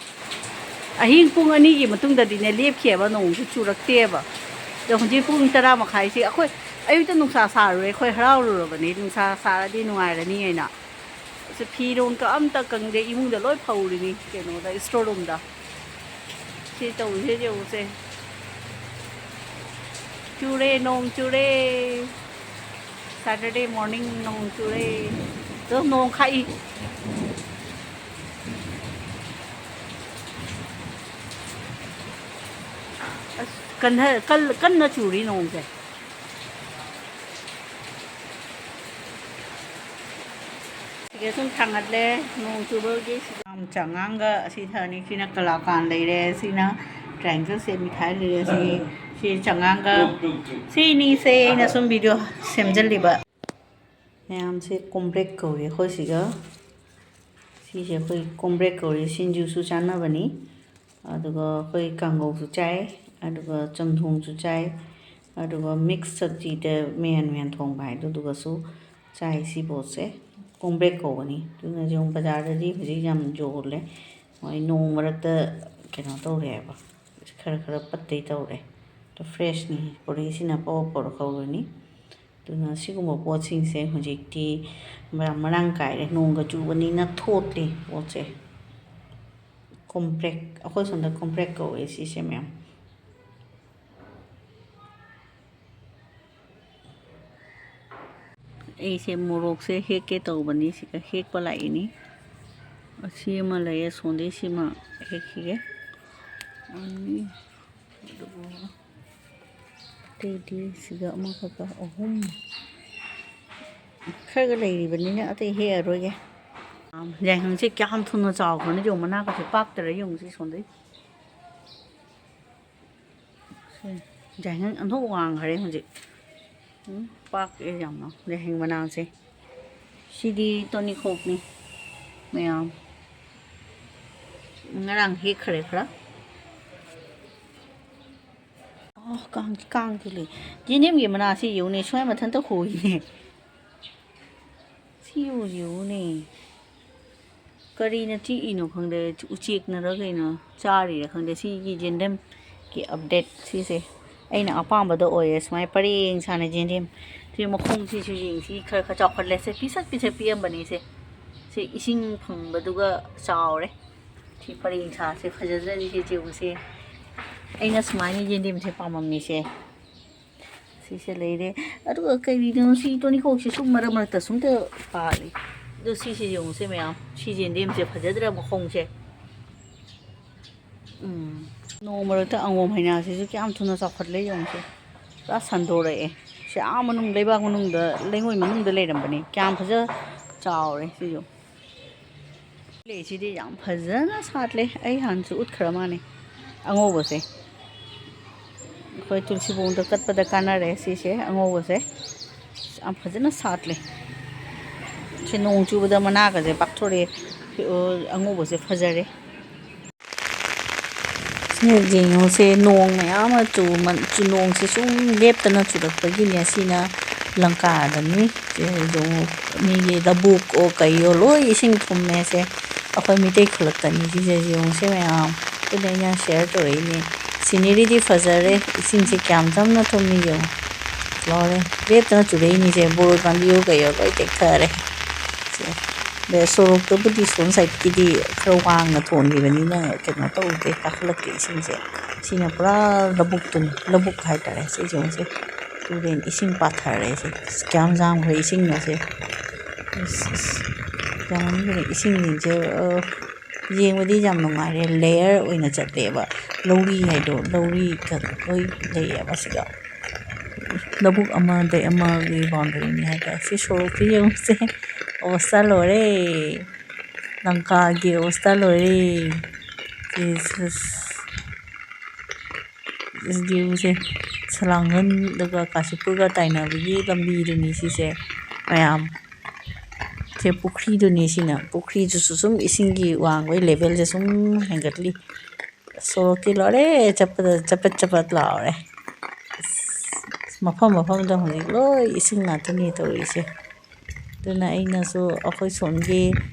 ꯑꯍꯤꯡ ꯄꯨꯡ ꯑꯅꯤꯒꯤ ꯃꯇꯨꯡꯗꯗꯤꯅꯦ ꯂꯦꯞꯈꯤꯑꯕ, ꯅꯣꯡꯁꯨ ꯆꯨꯔꯛꯇꯦꯕ꯫ ꯑꯗꯣ ꯍꯧꯖꯤꯛ ꯄꯨꯡ ꯇꯔꯥ ꯃꯈꯥꯏꯁꯤ ꯑꯩꯈꯣꯏ ꯑꯌꯨꯛꯇ ꯅꯨꯡꯁꯥ ꯁꯥꯔꯨꯔꯦ, ꯑꯩꯈꯣꯏ ꯍꯔꯥꯎꯔꯨꯔꯕꯅꯤ, ꯅꯨꯡꯁꯥ ꯁꯥꯔꯗꯤ ꯅꯨꯡꯉꯥꯏꯔꯅꯤ ꯍꯥꯏꯅ꯫ ꯑꯁ, ꯐꯤꯔꯣꯟꯒ ꯑꯝꯇ ꯀꯪꯗꯦ, ꯏꯃꯨꯡꯗ ꯂꯣꯏ ꯐꯧꯔꯤꯅꯤ, ꯀꯩꯅꯣꯗ, store roomꯗ꯫ ꯁꯤ ꯇꯧꯔꯤꯁꯦ ꯌꯦꯡꯉꯨꯁꯦ꯫ ꯆꯨꯔꯦ, ꯅꯣꯡ ꯆꯨꯔꯦ꯫ Saturday morning ꯅꯣꯡ ꯆꯨꯔꯦ꯫ ꯑꯗꯣ ꯅꯣꯡ ꯈꯥꯛꯏ꯫ ꯑꯁ, ꯀꯟꯅ, ꯀꯜ-, ꯀꯟꯅ ꯆꯨꯔꯤ ꯅꯣꯡꯁꯦ꯫ ꯁꯤꯒ ꯁꯨꯝ ꯊꯥꯡꯒꯠꯂꯦ, ꯅꯣꯡ ꯆꯨꯕꯒꯤ꯫ ꯁꯤꯗ ꯆꯉꯥꯡꯒ ꯑꯁꯤ ꯊꯛꯑꯅꯤ꯫ ꯁꯤꯅ ꯀꯂꯥꯀꯥꯟ ꯂꯩꯔꯦ, ꯁꯤꯅ triangle shape ꯃꯤꯊꯥꯏ ꯂꯩꯔꯦ, ꯁꯤ, ꯁꯤ ꯆꯉꯥꯡꯒ, ꯁꯤꯅꯤꯁꯦ ꯑꯩꯅ ꯁꯨꯝ video ꯁꯦꯝꯖꯜꯂꯤꯕ꯫ ꯃꯌꯥꯝꯁꯦ ꯀꯣꯝꯕ꯭ꯔꯦꯛ ꯀꯧꯏ ꯑꯩꯈꯣꯏ ꯁꯤꯒ꯫ ꯁꯤꯁꯦ ꯑꯩꯈꯣꯏ ꯀꯣꯝꯕ꯭ꯔꯦꯛ ꯀꯧꯏ, ꯁꯤꯡꯖꯨꯁꯨ ꯆꯥꯅꯕꯅꯤ꯫ ꯑꯗꯨꯒ ꯑꯩꯈꯣꯏ ꯀꯥꯡꯉꯧꯁꯨ ꯆꯥꯏ, ꯑꯗꯨꯒ ꯆꯝꯊꯣꯡꯁꯨ ꯆꯥꯏ, ꯑꯗꯨꯒ mix ꯁꯕꯖꯤꯗ ꯃꯌꯥꯟ ꯃꯌꯥꯟ ꯊꯣꯡꯕ ꯍꯥꯏꯗꯣ, ꯑꯗꯨꯒꯁꯨ ꯆꯥꯏ꯫ ꯁꯤ ꯄꯣꯠꯁꯦ ꯀꯣꯝꯕ꯭ꯔꯦꯛ ꯀꯧꯕꯅꯤ꯫ ꯑꯗꯨꯅ ꯌꯦꯡꯉꯨ, ꯕꯖꯥꯔꯗꯗꯤ ꯍꯧꯖꯤꯛ ꯌꯥꯝ ꯌꯣꯜꯂꯦ꯫ ꯃꯣꯏ ꯅꯣꯡ ꯃꯔꯛꯇ ꯀꯩꯅꯣ ꯇꯧꯔꯦ ꯍꯥꯏꯕ, ꯈꯔ ꯈꯔ ꯄꯠꯇꯩ ꯇꯧꯔꯦ꯫ ꯑꯗꯣ freshꯅꯤ, ꯄꯣꯔꯩꯁꯤꯅ ꯄꯣꯔ ꯄꯣꯔ ꯍꯧꯔꯅꯤ꯫ ꯑꯗꯨꯅ ꯁꯤꯒꯨꯝꯕ ꯄꯣꯠꯁꯤꯡꯁꯦ ꯍꯧꯖꯤꯛꯇꯤ ꯌꯥꯝ ꯃꯔꯥꯡ ꯀꯥꯏꯔꯦ, ꯅꯣꯡꯒ ꯆꯨꯕꯅꯤꯅ ꯊꯣꯠꯂꯦ ꯄꯣꯠꯁꯦ꯫ ꯀꯣꯝꯄ꯭ꯔꯦꯛ, ꯑꯩꯈꯣꯏ ꯁꯣꯝꯗ ꯀꯣꯝꯄ꯭ꯔꯦꯛ ꯀꯧꯋꯦ ꯁꯤꯁꯦ ꯃꯌꯥꯝ꯫ ꯑꯩꯁꯦ ꯃꯣꯔꯣꯛꯁꯦ ꯍꯦꯛꯀꯦ ꯇꯧꯕꯅꯤ, ꯁꯤꯗ ꯍꯦꯛꯄ ꯂꯥꯛꯏꯅꯤ꯫ ꯑꯁꯤ ꯑꯃ ꯂꯩꯌꯦ, ꯁꯣꯝꯗꯩ ꯁꯤꯃ ꯍꯦꯛꯈꯤꯒꯦ꯫ ꯑꯅꯤ, ꯑꯗꯨꯒ ꯑꯇꯩꯗꯤ ꯁꯤꯒ ꯑꯃꯈꯛꯀ ꯑꯍꯨꯝ ꯈꯔꯒ ꯂꯩꯔꯤꯕꯅꯤꯅ ꯑꯇꯩ ꯍꯦꯛꯑꯔꯣꯏꯒꯦ꯫ ꯌꯥꯏꯉꯪꯁꯦ ꯀꯌꯥꯝ ꯊꯨꯅ ꯆꯥꯎꯈ꯭ꯔꯅꯤ ꯌꯦꯡꯉꯨ, ꯃꯅꯥꯒꯁꯦ ꯄꯥꯛꯇꯔꯦ ꯌꯦꯡꯉꯨ ꯁꯤ ꯁꯣꯝꯗꯩ꯫ ꯌꯥꯏꯉꯪ ꯑꯣꯟꯊꯣꯛ ꯋꯥꯡꯈ꯭ꯔꯦ ꯍꯧꯖꯤꯛ꯫ ꯎꯝ, ꯄꯥꯛꯑꯦ ꯌꯥꯝꯅ ꯌꯥꯏꯉꯪ ꯃꯅꯥꯁꯦ꯫ ꯁꯤꯗꯤ ꯇꯣꯅꯤꯈꯣꯛꯅꯤ ꯃꯌꯥꯝ꯫ ꯉꯔꯥꯡ ꯍꯦꯛꯈ꯭ꯔꯦ ꯈꯔ꯫ ꯑꯣ, ꯀꯥꯡ, ꯀꯥꯡ ꯆꯤꯛꯂꯤ꯫ ꯌꯦꯟꯗꯦꯝꯒꯤ ꯃꯅꯥꯁꯤ ꯌꯦꯡꯉꯨꯅꯦ, ꯁꯨꯃꯥꯏ ꯃꯊꯟꯇ ꯍꯣꯏꯅꯦ꯫ ꯁꯤ ꯌꯦꯡꯉꯨ, ꯌꯦꯡꯉꯨꯅꯦ꯫ ꯀꯔꯤꯅ ꯆꯤꯛꯏꯅꯣ ꯈꯪꯗꯦ, ꯎꯆꯦꯛꯅꯔ ꯀꯩꯅꯣ ꯆꯥꯔꯤꯔ ꯈꯪꯗꯦ꯫ ꯁꯤꯒꯤ ꯌꯦꯟꯗꯦꯝꯒꯤ update ꯁꯤꯁꯦ ꯑꯩꯅ ꯑꯄꯥꯝꯕꯗ ꯑꯣꯏꯔꯦ꯫ ꯁꯨꯃꯥꯏꯅ ꯄꯔꯦꯡ ꯁꯥꯅ ꯌꯦꯟꯗꯦꯝ꯫ ꯁꯤ ꯃꯈꯣꯡꯁꯤꯁꯨ ꯌꯦꯡꯁꯤ, ꯈꯔ ꯈꯔ ꯆꯥꯎꯈꯠꯂꯦ꯫ ꯁꯦ ꯄꯤꯁꯛ ꯄꯤꯁꯛ ꯄꯤꯛꯑꯝꯕꯅꯤ ꯁꯦ꯫ ꯁꯤ ꯏꯁꯤꯡ ꯐꯪꯕꯗꯨꯒ ꯆꯥꯎꯔꯦ꯫ ꯁꯤ ꯄꯔꯦꯡ ꯁꯥꯁꯦ ꯐꯖꯗ꯭ꯔꯅꯦ ꯁꯤ ꯆꯦꯕꯨꯁꯦ꯫ ꯑꯩꯅ ꯁꯨꯃꯥꯏꯅ ꯌꯦꯟꯗꯦꯝꯁꯦ ꯄꯥꯝꯃꯝꯃꯤꯁꯦ꯫ ꯁꯤꯁꯦ ꯂꯩꯔꯦ꯫ ꯑꯗꯨꯒ ꯀꯔꯤꯅꯣ ꯁꯤ ꯇꯣꯅꯤꯈꯣꯛꯁꯤꯁꯨ ꯃꯔꯛ ꯃꯔꯛꯇ ꯁꯨꯝꯇ ꯄꯥꯜꯂꯤ꯫ ꯑꯗꯣ ꯁꯤꯁꯦ ꯌꯦꯡꯉꯨꯁꯦ ꯃꯌꯥꯝ꯫ ꯁꯤ ꯌꯦꯟꯗꯦꯝꯁꯦ ꯐꯖꯗ꯭ꯔꯥ ꯃꯈꯣꯡꯁꯦ? ꯎꯝ꯫ ꯅꯣꯡ ꯃꯔꯛꯇ ꯑꯪꯒꯣꯝ ꯍꯩꯅꯥꯁꯤꯁꯨ ꯀꯌꯥꯝ ꯊꯨꯅ ꯆꯥꯎꯈꯠꯂꯦ ꯌꯦꯡꯉꯨꯁꯦ꯫ ꯄꯨꯔꯥ ꯁꯟꯗꯣꯔꯛꯑꯦ꯫ ꯁꯤ ꯑꯥ ꯃꯅꯨꯡ, ꯂꯩꯕꯥꯛ ꯃꯅꯨꯡꯗ, ꯂꯩꯉꯣꯏ ꯃꯅꯨꯡꯗ ꯂꯩꯔꯝꯕꯅꯤ꯫ ꯀꯌꯥꯝ ꯐꯖ ꯆꯥꯎꯔꯦ ꯁꯤꯁꯨ꯫ ꯂꯩꯁꯤꯗꯤ ꯌꯥꯝ ꯐꯖꯅ ꯁꯥꯠꯂꯦ꯫ ꯑꯩ ꯍꯥꯟꯅꯁꯨ ꯎꯠꯈ꯭ꯔ ꯃꯥꯜꯂꯦ꯫ ꯑꯉꯧꯕꯁꯦ ꯑꯩꯈꯣꯏ ꯇꯨꯜꯁꯤꯕꯣꯡꯗ ꯀꯠꯄꯗ ꯀꯥꯟꯅꯔꯦ꯫ ꯁꯤꯁꯦ ꯑꯉꯧꯕꯁꯦ ꯌꯥꯝ ꯐꯖꯅ ꯁꯥꯠꯂꯦ꯫ ꯁꯤ ꯅꯣꯡ ꯆꯨꯕꯗ ꯃꯅꯥꯒꯁꯦ ꯄꯥꯛꯊꯣꯔꯛꯑꯦ꯫ ꯑꯉꯧꯕꯁꯦ ꯐꯖꯔꯦ꯫ ꯁꯤ ꯌꯦꯡꯉꯨꯁꯦ, ꯅꯣꯡ ꯃꯌꯥꯝ ꯑꯃ ꯆꯨ-, ꯆꯨ-, ꯅꯣꯡꯁꯦ ꯁꯨꯝ ꯂꯦꯞꯇꯅ ꯆꯨꯔꯛꯄꯒꯤꯅꯦ꯫ ꯁꯤꯅ ꯂꯪꯀꯥꯗꯅꯤ꯫ ꯁꯦ ꯌꯦꯡꯉꯨ, ꯃꯤꯒꯤ ꯂꯧꯕꯨꯛꯑꯣ ꯀꯩꯌꯣ ꯂꯣꯏ ꯏꯁꯤꯡ ꯊꯨꯝꯃꯦ꯫ ꯁꯦ ꯑꯩꯈꯣꯏ ꯃꯤꯇꯩ ꯈꯨꯜꯂꯛꯇꯅꯤ ꯁꯤꯁꯦ꯫ ꯌꯦꯡꯉꯨꯁꯦ ꯃꯌꯥꯝ, ꯑꯗꯨꯅ ꯑꯩꯅ share ꯇꯧꯔꯛꯏꯅꯦ꯫ Scenery ꯗꯤ ꯐꯖꯔꯦ, ꯏꯁꯤꯡꯁꯦ ꯀꯌꯥꯝ ꯆꯝꯅ ꯊꯨꯝꯃꯤ ꯌꯦꯡꯉꯨ꯫ ꯂꯣꯏꯔꯦ, ꯂꯦꯞꯇꯅ ꯆꯨꯔꯛꯏꯅꯤꯁꯦ꯫ ꯕꯣꯔꯣꯏ ꯄꯥꯝꯕꯤꯑꯣ ꯀꯩꯌꯣ ꯂꯣꯏ ꯇꯦꯛꯊꯔꯦ꯫ ꯁꯦ, ꯑꯗ ꯁꯣꯔꯣꯛꯇꯕꯨꯗꯤ ꯁꯣꯝ side ꯀꯤꯗꯤ ꯈꯔ ꯋꯥꯡꯅ ꯊꯣꯟꯈꯤꯕꯅꯤꯅ ꯀꯩꯅꯣ ꯇꯧꯗꯦ, ꯀꯥꯈꯠꯂꯛꯇꯦ ꯏꯁꯤꯡꯁꯦ꯫ ꯁꯤꯅ ꯄꯨꯔꯥ ꯂꯧꯕꯨꯛꯇꯨꯅꯤ, ꯂꯧꯕꯨꯛ ꯍꯥꯏꯇꯥꯔꯦ ꯁꯤꯁꯦ꯫ ꯌꯦꯡꯉꯨꯁꯦ, ꯇꯨꯔꯦꯟ ꯏꯁꯤꯡ ꯄꯥꯊꯔꯦ꯫ ꯁꯦ ꯀꯌꯥꯝ ꯌꯥꯝꯈ꯭ꯔꯦ ꯏꯁꯤꯡꯅꯣ ꯁꯦ꯫ ꯑꯁ, ꯑꯁ, ꯌꯥꯝꯃꯟꯈ꯭ꯔꯦ ꯏꯁꯤꯡꯁꯤꯡꯁꯦ꯫ ꯑ, ꯌꯦꯡꯕꯗꯤ ꯌꯥꯝ ꯅꯨꯡꯉꯥꯏꯔꯦ꯫ Layer ꯑꯣꯏꯅ ꯆꯠꯂꯦꯕ꯫ ꯂꯧꯔꯤ ꯍꯥꯏꯗꯣ, ꯂꯧꯔꯤ ꯈꯛ ꯂꯣꯏ ꯂꯩꯌꯦꯕ ꯁꯤꯗ꯫ ꯂꯧꯕꯨꯛ ꯑꯃꯗꯩ ꯑꯃꯒꯤ boundary ꯅꯤ ꯍꯥꯏꯇꯥꯔꯦ꯫ ꯁꯤ ꯁꯣꯔꯣꯛꯁꯦ ꯌꯦꯡꯉꯨꯁꯦ꯫ ꯑꯣ, ꯆꯠꯂꯣꯔꯦ꯫ ꯂꯪꯀꯥꯒꯤ ꯑꯣꯁꯇ ꯂꯣꯏꯔꯦ꯫ Jesus꯫ ꯚ꯭ꯌꯨꯁꯦ ꯁꯂꯥꯡꯕꯟꯗꯒ ꯀꯥꯁꯤꯄꯨꯔꯒ ꯇꯥꯏꯅꯕꯒꯤ ꯂꯝꯕꯤꯗꯨꯅꯤ ꯁꯤꯁꯦ ꯃꯌꯥꯝ꯫ ꯁꯦ ꯄꯨꯈ꯭ꯔꯤꯗꯨꯅꯤ ꯁꯤꯅ꯫ ꯄꯨꯈ꯭ꯔꯤꯗꯨꯁꯨ ꯁꯨꯝ ꯏꯁꯤꯡꯒꯤ ꯋꯥꯡꯕꯒꯤ ꯂꯦꯚꯦꯜꯁꯦ ꯁꯨꯝ ꯍꯦꯟꯒꯠꯂꯤ꯫ ꯁꯣꯔꯣꯛꯇꯤ ꯂꯣꯏꯔꯦ ꯆꯠꯄꯗ ꯆꯄꯠ ꯆꯄꯠ ꯂꯥꯎꯔꯦ꯫ ꯑꯁ, ꯃꯐꯝ ꯃꯐꯝꯗ ꯍꯧꯖꯤꯛ ꯂꯣꯏ ꯏꯁꯤꯡ ꯉꯥꯛꯇꯅꯤ ꯇꯧꯔꯤꯁꯦ꯫ ꯑꯗꯨꯅ ꯑꯩꯅꯁꯨ ꯑꯩꯈꯣꯏ ꯁꯣꯝꯒꯤ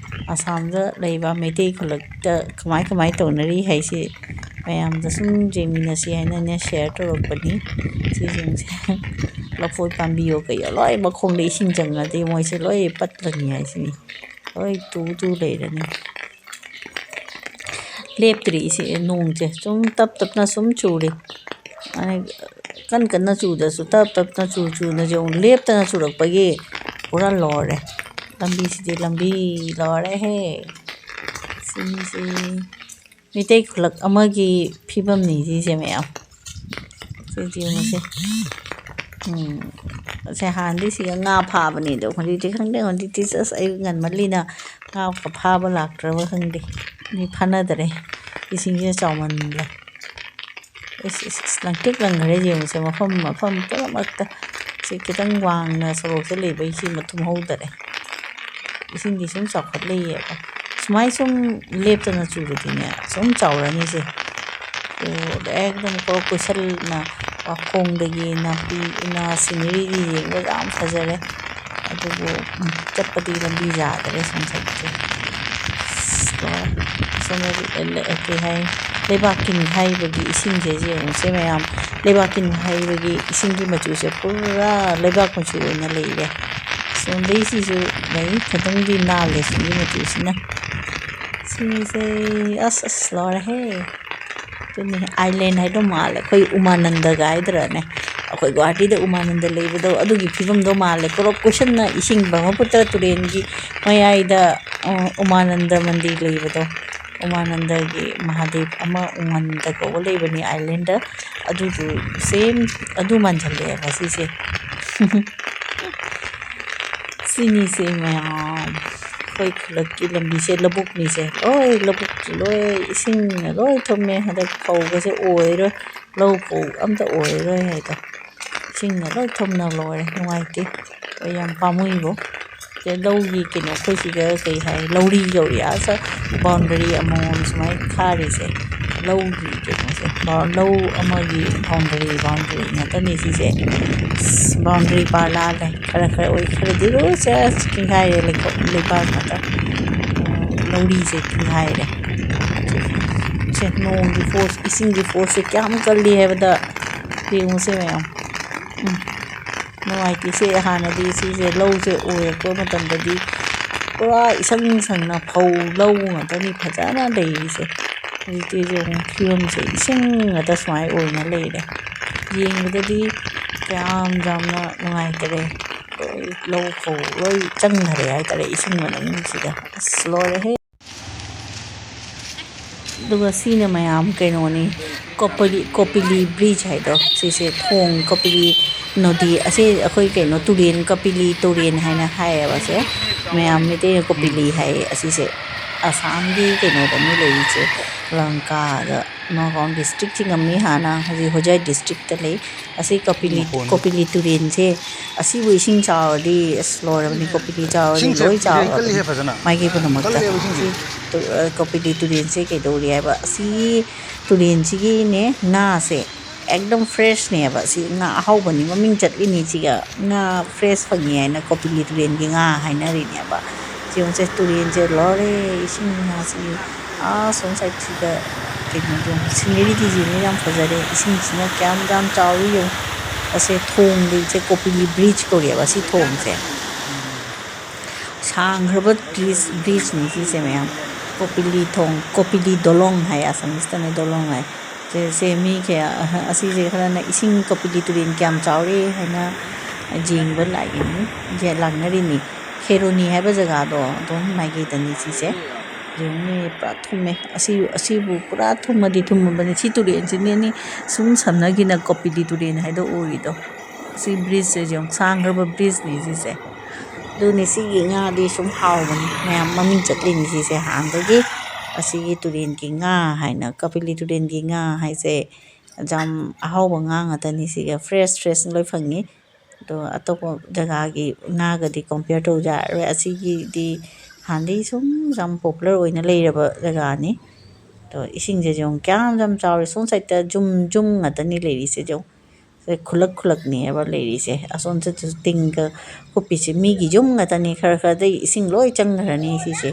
ꯑꯁꯥꯝꯗ ꯂꯩꯕ ꯃꯩꯇꯩ ꯈꯨꯜꯂꯛꯇ ꯀꯃꯥꯏ ꯀꯃꯥꯏ ꯇꯧꯅꯔꯤ ꯍꯥꯏꯁꯤ ꯃꯌꯥꯝꯗ ꯁꯨꯝ ꯌꯦꯡꯃꯤꯟꯅꯁꯤ ꯍꯥꯏꯅꯅꯦ ꯁꯤꯌꯔ ꯇꯧꯔꯛꯄꯅꯤ꯫ ꯁꯤꯁꯤꯡꯁꯦ ꯂꯐꯣꯏ ꯄꯥꯝꯕꯤꯌꯣ ꯀꯩꯌꯣ ꯂꯣꯏ ꯃꯈꯣꯡꯗ ꯏꯁꯤꯡ ꯆꯪꯉꯗꯤ ꯃꯣꯏꯁꯦ ꯂꯣꯏ ꯄꯠꯂꯅꯤ ꯍꯥꯏꯁꯤꯅꯤ꯫ ꯂꯣꯏ ꯇꯨ ꯇꯨ ꯂꯩꯔꯅꯤ꯫ ꯂꯦꯞꯇ꯭ꯔꯤ ꯏꯁꯤꯡ, ꯅꯣꯡꯁꯦ ꯁꯨꯝ ꯇꯞ ꯇꯞꯅ ꯁꯨꯝ ꯆꯨꯔꯤ꯫ ꯀꯟ ꯀꯟꯅ ꯆꯨꯗ꯭ꯔꯁꯨ ꯇꯞ ꯇꯞꯅ ꯆꯨ ꯆꯨꯅ ꯌꯦꯡꯉꯨ, ꯂꯦꯞꯇꯅ ꯆꯨꯔꯛꯄꯒꯤ ꯄꯨꯔꯥ ꯂꯣꯏꯔꯦ꯫ ꯂꯝꯕꯤꯁꯤꯗꯤ ꯂꯝꯕꯤ ꯂꯣꯏꯔꯦꯍꯦ꯫ ꯁꯤꯁꯤ ꯃꯤꯇꯩ ꯈꯨꯂꯛ ꯑꯃꯒꯤ ꯐꯤꯕꯝꯅꯤ ꯁꯤꯁꯦ ꯃꯌꯥꯝ꯫ ꯁꯤꯁꯦ ꯌꯦꯡꯉꯨꯁꯦ꯫ ꯎꯝ, ꯁꯦ ꯍꯥꯟꯅꯗꯤ ꯁꯤꯒ ꯉꯥ ꯐꯥꯕꯅꯦ ꯑꯗꯣ ꯍꯧꯖꯤꯛꯇꯤ ꯈꯪꯗꯦ, ꯍꯧꯖꯤꯛꯇꯤ ꯑꯁ ꯑꯩ ꯉꯟꯃꯜꯂꯤꯅ ꯉꯥ ꯐꯥꯕ ꯂꯥꯛꯇ꯭ꯔꯕ ꯈꯪꯗꯦ꯫ ꯃꯤ ꯐꯥꯅꯗꯔꯦ, ꯏꯁꯤꯡꯁꯤꯅ ꯆꯥꯎꯃꯟꯕ꯫ ꯏꯁ, ꯏꯁ, ꯏꯁ, ꯂꯪꯇ꯭ꯔꯤꯛ ꯂꯪꯈ꯭ꯔꯦ ꯌꯦꯡꯉꯨꯁꯦ, ꯃꯐꯝ ꯃꯐꯝ ꯄꯨꯝꯅꯃꯛꯇ꯫ ꯁꯤ ꯈꯤꯇꯪ ꯋꯥꯡꯅ ꯁꯣꯔꯣꯛꯁꯦ ꯂꯩꯕꯩ ꯁꯤ ꯃꯊꯨꯝ ꯍꯧꯗꯔꯦ꯫ ꯏꯁꯤꯡꯗꯤ ꯁꯨꯝ ꯆꯥꯎꯈꯠꯂꯛꯏꯌꯦꯕ꯫ ꯁꯨꯃꯥꯏ ꯁꯨꯝ ꯂꯦꯞꯇꯅ ꯆꯨꯔꯗꯤꯅꯦ, ꯁꯨꯝ ꯆꯥꯎꯔꯅꯤꯁꯦ꯫ ꯑꯣ, ꯑꯦꯛꯗꯝ ꯀ꯭ꯔꯣꯛ ꯀꯣꯏꯁꯜꯅ ꯋꯥꯈꯣꯡꯗꯒꯤ ꯅꯥꯄꯤ ꯎꯅꯥ ꯁꯤꯅꯔꯤꯗꯤ ꯌꯦꯡꯕ ꯌꯥꯝ ꯐꯖꯔꯦ꯫ ꯑꯗꯨꯕꯨ, ꯎꯝ, ꯆꯠꯄꯗꯤ ꯂꯝꯕꯤ ꯌꯥꯗꯔꯦ ꯁꯣꯝ ꯁꯥꯏꯠꯁꯦ꯫ ꯑꯁ, ꯁꯣꯝꯗꯗꯤ ꯂ-, ꯂ-, ꯀꯩ ꯍꯥꯏ, ꯂꯩꯕꯥꯛ ꯀꯤꯟ ꯍꯥꯏꯕꯒꯤ ꯏꯁꯤꯡꯁꯦ ꯌꯦꯡꯉꯨꯁꯦ ꯃꯌꯥꯝ꯫ ꯂꯩꯕꯥꯛ ꯀꯤꯟ ꯍꯥꯏꯕꯒꯤ ꯏꯁꯤꯡꯒꯤ ꯃꯆꯨꯁꯦ ꯄꯨꯔꯥ ꯂꯩꯕꯥꯛ ꯃꯆꯨ ꯑꯣꯏꯅ ꯂꯩꯔꯦ꯫ ꯁꯣꯝꯗꯩꯁꯤꯁꯨ ꯂꯩ, ꯈꯤꯇꯪꯗꯤ ꯅꯥꯜꯂꯦ ꯁꯤꯒꯤ ꯃꯆꯨꯁꯤꯅ꯫ ꯁꯤꯁꯦ, ꯑꯁ, ꯑꯁ, ꯂꯣꯏꯔꯦꯍꯦ꯫ ꯑꯗꯨꯅꯤ, ꯑꯥꯏꯂꯦꯟ ꯍꯥꯏꯗꯣ ꯃꯥꯜꯂꯦ꯫ ꯑꯩꯈꯣꯏ ꯎꯃꯥꯅꯟꯗꯒ ꯍꯥꯏꯗ꯭ꯔꯅꯦ? ꯑꯩꯈꯣꯏ ꯒꯨꯍꯥꯇꯤꯗ ꯎꯃꯥꯅꯟꯗ ꯂꯩꯕꯗꯣ, ꯑꯗꯨꯒꯤ ꯐꯤꯕꯝꯗꯣ ꯃꯥꯜꯂꯦ꯫ ꯀ꯭ꯔꯣꯛ ꯀꯣꯏꯁꯟꯅ ꯏꯁꯤꯡ ꯕ꯭ꯔꯍ꯭ꯃꯄꯨꯇ꯭ꯔ ꯇꯨꯔꯦꯟꯒꯤ ꯃꯌꯥꯏꯗ, ꯑ, ꯎꯃꯥꯅꯟꯗ ꯃꯟꯗꯤꯔ ꯂꯩꯕꯗꯣ꯫ ꯎꯃꯥꯅꯟꯗꯒꯤ ꯃꯍꯥꯗꯦꯕ ꯑꯃ ꯎꯃꯥꯅꯟꯗ ꯀꯧꯕ ꯂꯩꯕꯅꯤ ꯑꯥꯏꯂꯦꯟꯗ꯫ ꯑꯗꯨꯗꯨ ꯁꯦꯝ ꯑꯗꯨ ꯃꯥꯟꯁꯤꯜꯂꯛꯑꯦ ꯉꯁꯤꯁꯦ꯫ ꯁꯤꯅꯤꯁꯦ ꯃꯌꯥꯝ꯫ ꯑꯩꯈꯣꯏ ꯈꯨꯜꯂꯛꯀꯤ ꯂꯝꯕꯤꯁꯦ ꯂꯧꯕꯨꯛꯅꯤꯁꯦ, ꯂꯣꯏ ꯂꯧꯕꯨꯛꯁꯦ ꯂꯣꯏ ꯏꯁꯤꯡꯅ ꯂꯣꯏ ꯊꯨꯝꯃꯦ꯫ ꯍꯟꯗꯛ ꯐꯧꯒꯁꯦ ꯑꯣꯏꯔꯣꯏ, ꯂꯧ ꯐꯧ ꯑꯝꯇ ꯑꯣꯏꯔꯣꯏ ꯍꯥꯏꯗꯣ, ꯏꯁꯤꯡꯅ ꯂꯣꯏ ꯊꯨꯝꯅ ꯂꯣꯏꯔꯦ꯫ ꯅꯨꯡꯉꯥꯏꯇꯦ, ꯑꯩ ꯌꯥꯝ ꯄꯥꯝꯃꯨꯏꯕꯣ꯫ ꯁꯦ ꯂꯧꯒꯤ ꯀꯩꯅꯣ, ꯑꯩꯈꯣꯏ ꯁꯤꯗ ꯀꯩ ꯍꯥꯏ, ꯂꯧꯔꯤ ꯀꯧꯔꯤ, ꯑꯁ, ꯕꯥꯎꯟꯗꯔꯤ ꯑꯃꯃꯝ ꯁꯨꯃꯥꯏꯅ ꯈꯥꯔꯤꯁꯦ ꯂꯧꯒꯤ ꯀꯩꯅꯣꯁꯦ, ꯕꯥꯎ-, ꯂꯧ ꯑꯃꯒꯤ ꯕꯥꯎꯟꯗꯔꯤ, ꯕꯥꯎꯟꯗꯔꯤ ꯉꯥꯛꯇꯅꯤ ꯁꯤꯁꯦ꯫ ꯑꯁ, ꯕꯥꯎꯟꯗꯔꯤ ꯄꯥꯔ ꯂꯥꯜꯂꯦ꯫ ꯈꯔ ꯈꯔ ꯑꯣꯏ, ꯈꯔꯗꯤ ꯂꯣꯏ ꯆꯦ-, ꯆꯤꯡꯈꯥꯏꯔꯦ, ꯂꯩꯈꯣꯝ ꯂꯩꯕꯥꯛ ꯉꯥꯛꯇ꯫ ꯂꯧꯔꯤꯁꯦ ꯆꯤꯡꯈꯥꯏꯔꯦ꯫ ꯁꯦ, ꯅꯣꯡꯒꯤ ꯐꯣꯔꯁ, ꯏꯁꯤꯡꯒꯤ ꯐꯣꯔꯁꯁꯦ ꯀꯌꯥꯝ ꯀꯜꯂꯤ ꯍꯥꯏꯕꯗ ꯌꯦꯡꯉꯨꯁꯦ ꯃꯌꯥꯝ꯫ ꯎꯝ꯫ ꯅꯨꯡꯉꯥꯏꯇꯦ꯫ ꯁꯦ ꯍꯥꯟꯅꯗꯤ ꯁꯤꯁꯦ ꯂꯧꯁꯦ ꯎꯔꯛꯄ ꯃꯇꯝꯗꯗꯤ ꯄꯨꯔꯥ ꯏꯁꯪ ꯁꯪꯅ ꯐꯧ ꯂꯧ ꯉꯥꯛꯇꯅꯤ ꯐꯖꯅ ꯂꯩꯔꯤꯁꯦ꯫ ꯍꯧꯖꯤꯛꯇꯤ ꯌꯦꯡꯉꯨ, ꯐꯤꯕꯝꯁꯦ ꯏꯁꯤꯡ ꯉꯥꯛꯇ ꯁꯨꯃꯥꯏꯅ ꯑꯣꯏꯅ ꯂꯩꯔꯦ꯫ ꯌꯦꯡꯕꯗꯗꯤ ꯀꯌꯥꯝ ꯌꯥꯝꯅ ꯅꯨꯡꯉꯥꯏꯇꯔꯦ꯫ ꯂꯣꯏ ꯂꯧ ꯐꯧ ꯂꯣꯏ ꯆꯪꯈꯔꯦ ꯍꯥꯏꯇꯥꯔꯦ ꯏꯁꯤꯡ ꯃꯅꯨꯡꯁꯤꯗ꯫ ꯑꯁ, ꯂꯣꯏꯔꯦꯍꯦ꯫ ꯑꯗꯨꯒ ꯁꯤꯅ ꯃꯌꯥꯝ ꯀꯩꯅꯣꯅꯤ, ꯀꯣꯄꯤꯂꯤ, ꯀꯣꯄꯤꯂꯤ ꯕ꯭ꯔꯤꯖ ꯍꯥꯏꯗꯣ, ꯁꯤꯁꯦ ꯊꯣꯡ, ꯀꯣꯄꯤꯂꯤ ꯅꯣꯗꯤ, ꯑꯁꯤ ꯑꯩꯈꯣꯏ ꯀꯩꯅꯣ ꯇꯨꯔꯦꯟ, ꯀꯣꯄꯤꯂꯤ ꯇꯨꯔꯦꯟ ꯍꯥꯏꯅ ꯍꯥꯏꯌꯦꯕ ꯁꯦ꯫ ꯃꯌꯥꯝ ꯃꯩꯇꯩꯅ ꯀꯣꯄꯤꯂꯤ ꯍꯥꯏꯌꯦ꯫ ꯑꯁꯤꯁꯦ ꯑꯁꯥꯝꯒꯤ ꯀꯩꯅꯣꯗꯅꯤ ꯂꯩꯔꯤꯁꯦ, ꯂꯪꯀꯥꯗ꯫ ꯅꯥꯒꯥꯎꯟ ꯗꯤꯁꯇ꯭ꯔꯤꯛ ꯆꯤꯡꯉꯝꯃꯤ ꯍꯥꯟꯅ, ꯍꯧꯖꯤꯛ ꯍꯣꯖꯥꯏ ꯗꯤꯁꯇ꯭ꯔꯤꯛꯇ ꯂꯩ꯫ ꯑꯁꯤ ꯀꯣꯄꯤꯂꯤ, ꯃꯈꯣꯟꯗꯣ꯫ ꯀꯣꯄꯤꯂꯤ ꯇꯨꯔꯦꯟꯁꯦ, ꯑꯁꯤꯕꯨ ꯏꯁꯤꯡ ꯆꯥꯎꯔꯗꯤ ꯑꯁ ꯂꯣꯏꯔꯕꯅꯤ, ꯀꯣꯄꯤꯂꯤ ꯆꯥꯎꯔꯗꯤ ꯏꯁꯤꯡꯁꯦ ꯂꯣꯏ ꯆꯥꯎꯔꯕꯅꯤ꯫ ꯀꯜꯂꯤꯍꯦ ꯐꯖꯅ꯫ ꯃꯥꯒꯤ ꯄꯨꯝꯅꯃꯛꯇ ꯀꯜꯂꯦꯕ ꯏꯁꯤꯡꯁꯦ꯫ ꯁꯤ ꯇꯨ-, ꯑ, ꯀꯣꯄꯤꯂꯤ ꯇꯨꯔꯦꯟꯁꯦ ꯀꯩꯗꯧꯔꯤ ꯍꯥꯏꯕ? ꯑꯁꯤꯒꯤ ꯇꯨꯔꯦꯟꯁꯤꯒꯤꯅꯦ ꯉꯥꯁꯦ ꯑꯦꯛꯗꯝ ꯐ꯭ꯔꯦꯁꯅꯦꯕ꯫ ꯁꯤ ꯉꯥ ꯑꯍꯥꯎꯕꯅꯤ, ꯃꯃꯤꯡ ꯆꯠꯂꯤꯅꯤ ꯁꯤꯒ꯫ ꯉꯥ ꯐ꯭ꯔꯦꯁ ꯐꯪꯉꯤ ꯍꯥꯏꯅ ꯀꯣꯄꯤꯂꯤ ꯇꯨꯔꯦꯟꯒꯤ ꯉꯥ ꯍꯥꯏꯅꯔꯤꯅꯦꯕ꯫ ꯁꯤ ꯌꯦꯡꯉꯨꯁꯦ, ꯇꯨꯔꯦꯟꯁꯦ ꯂꯣꯏꯔꯦ ꯏꯁꯤꯡ ꯉꯥꯁꯤ꯫ ꯑꯥ, ꯁꯣꯝ ꯁꯥꯏꯠꯁꯤꯗ ꯀꯩꯅꯣꯗꯣ, ꯁꯤꯅꯔꯤꯗꯤ ꯌꯦꯡꯕ ꯌꯥꯝ ꯐꯖꯔꯦ꯫ ꯏꯁꯤꯡꯁꯤꯅ ꯀꯌꯥꯝ ꯌꯥꯝ ꯆꯥꯎꯔꯤ ꯌꯦꯡꯉꯨ꯫ ꯑꯁꯦ ꯊꯣꯡꯗꯤ, ꯏꯆꯦ, ꯀꯣꯄꯤꯂꯤ ꯕ꯭ꯔꯤꯖ ꯀꯧꯔꯤꯑꯕ ꯁꯤ ꯊꯣꯡꯁꯦ꯫ ꯁꯥꯡꯈ꯭ꯔꯕ ꯕ꯭ꯔꯤꯖ, ꯕ꯭ꯔꯤꯖꯅꯤ ꯁꯤꯁꯦ ꯃꯌꯥꯝ꯫ ꯀꯣꯄꯤꯂꯤ ꯊꯣꯡ, ꯀꯣꯄꯤꯂꯤ ꯗꯣꯂꯣꯡ ꯍꯥꯏ, ꯑꯁꯥꯃꯤꯁꯇꯅ ꯗꯣꯂꯣꯡ ꯍꯥꯏ꯫ ꯁꯦ, ꯁꯦ ꯃꯤ ꯀꯌꯥ, ꯑꯁꯤꯁꯦ ꯈꯔꯅ ꯏꯁꯤꯡ ꯀꯣꯄꯤꯂꯤ ꯇꯨꯔꯦꯟ ꯀꯌꯥꯝ ꯆꯥꯎꯔꯦ ꯍꯥꯏꯅ ꯌꯦꯡꯕ ꯂꯥꯛꯏꯅꯤ, ꯌꯦ-, ꯂꯥꯛꯅꯔꯤꯅꯤ꯫ ꯈꯦꯔꯣꯅꯤ ꯍꯥꯏꯕ ꯖꯒꯥꯗꯣ, ꯑꯗꯣꯝ ꯃꯥꯏꯀꯩꯗꯅꯤ ꯁꯤꯁꯦ꯫ ꯌꯦꯡꯉꯨꯅꯦ, ꯄꯨꯔꯥ ꯊꯨꯝꯃꯦ꯫ ꯑꯁꯤ, ꯑꯁꯤꯕꯨ ꯄꯨꯔꯥ ꯊꯨꯝꯃꯗꯤ ꯊꯨꯝꯃꯕꯅꯤ꯫ ꯁꯤ ꯇꯨꯔꯦꯟꯁꯤꯅꯅꯤ ꯁꯨꯝ ꯁꯝꯅꯈꯤꯅ ꯀꯣꯄꯤꯂꯤ ꯇꯨꯔꯦꯟ ꯍꯥꯏꯗꯣ ꯑꯣꯏꯔꯤꯗꯣ꯫ ꯁꯤ ꯕ꯭ꯔꯤꯖꯁꯦ ꯌꯦꯡꯉꯨ, ꯁꯥꯡꯈ꯭ꯔꯕ ꯕ꯭ꯔꯤꯖꯅꯤ ꯁꯤꯁꯦ꯫ ꯑꯗꯨꯅꯤ, ꯁꯤꯒꯤ ꯉꯥꯗꯤ ꯁꯨꯝ ꯍꯥꯎꯕꯅꯤ, ꯃꯌꯥꯝ ꯃꯃꯤꯡ ꯆꯠꯂꯤꯅꯤ ꯁꯤꯁꯦ ꯍꯥꯟꯅꯗꯒꯤ꯫ ꯑꯁꯤꯒꯤ ꯇꯨꯔꯦꯟꯒꯤ ꯉꯥ ꯍꯥꯏꯅ, ꯀꯄꯤꯂꯤ ꯇꯨꯔꯦꯟꯒꯤ ꯉꯥ ꯍꯥꯏꯁꯦ ꯌꯥꯝ ꯑꯍꯥꯎꯕ ꯉꯥ ꯉꯥꯛꯇꯅꯤ꯫ ꯁꯤꯒ fresh fresh ꯂꯣꯏ ꯐꯪꯉꯤ꯫ ꯑꯗꯣ ꯑꯇꯣꯞꯄ ꯖꯒꯥꯒꯤ ꯉꯥꯒꯗꯤ compare ꯇꯧ ꯌꯥꯔꯔꯣꯏ꯫ ꯑꯁꯤꯒꯤꯗꯤ ꯍꯥꯟꯅꯗꯒꯤ ꯁꯨꯝ ꯌꯥꯝ popular ꯑꯣꯏꯅ ꯂꯩꯔꯕ ꯖꯒꯥꯅꯤ꯫ ꯑꯗꯣ ꯏꯁꯤꯡꯁꯦ ꯌꯦꯡꯉꯨ, ꯀꯌꯥꯝ ꯌꯥꯝ ꯆꯥꯎꯔꯦ꯫ ꯁꯣꯝ side ꯇ ꯌꯨꯝ, ꯌꯨꯝ ꯉꯥꯛꯇꯅꯤ ꯂꯩꯔꯤꯁꯦ ꯌꯦꯡꯉꯨ꯫ ꯁꯦ ꯈꯨꯜꯂꯛ ꯈꯨꯜꯂꯛꯅꯦꯕ ꯂꯩꯔꯤꯁꯦ꯫ ꯑꯁꯣꯝ ꯆꯠꯇꯁꯨ ꯇꯤꯟꯒ ꯀꯨꯞꯄꯤꯁꯦ ꯃꯤꯒꯤ ꯌꯨꯝ ꯉꯥꯛꯇꯅꯤ꯫ ꯈꯔ ꯈꯔꯗꯒꯤ ꯏꯁꯤꯡ ꯂꯣꯏ ꯆꯪꯈ꯭ꯔꯅꯤ ꯁꯤꯁꯦ꯫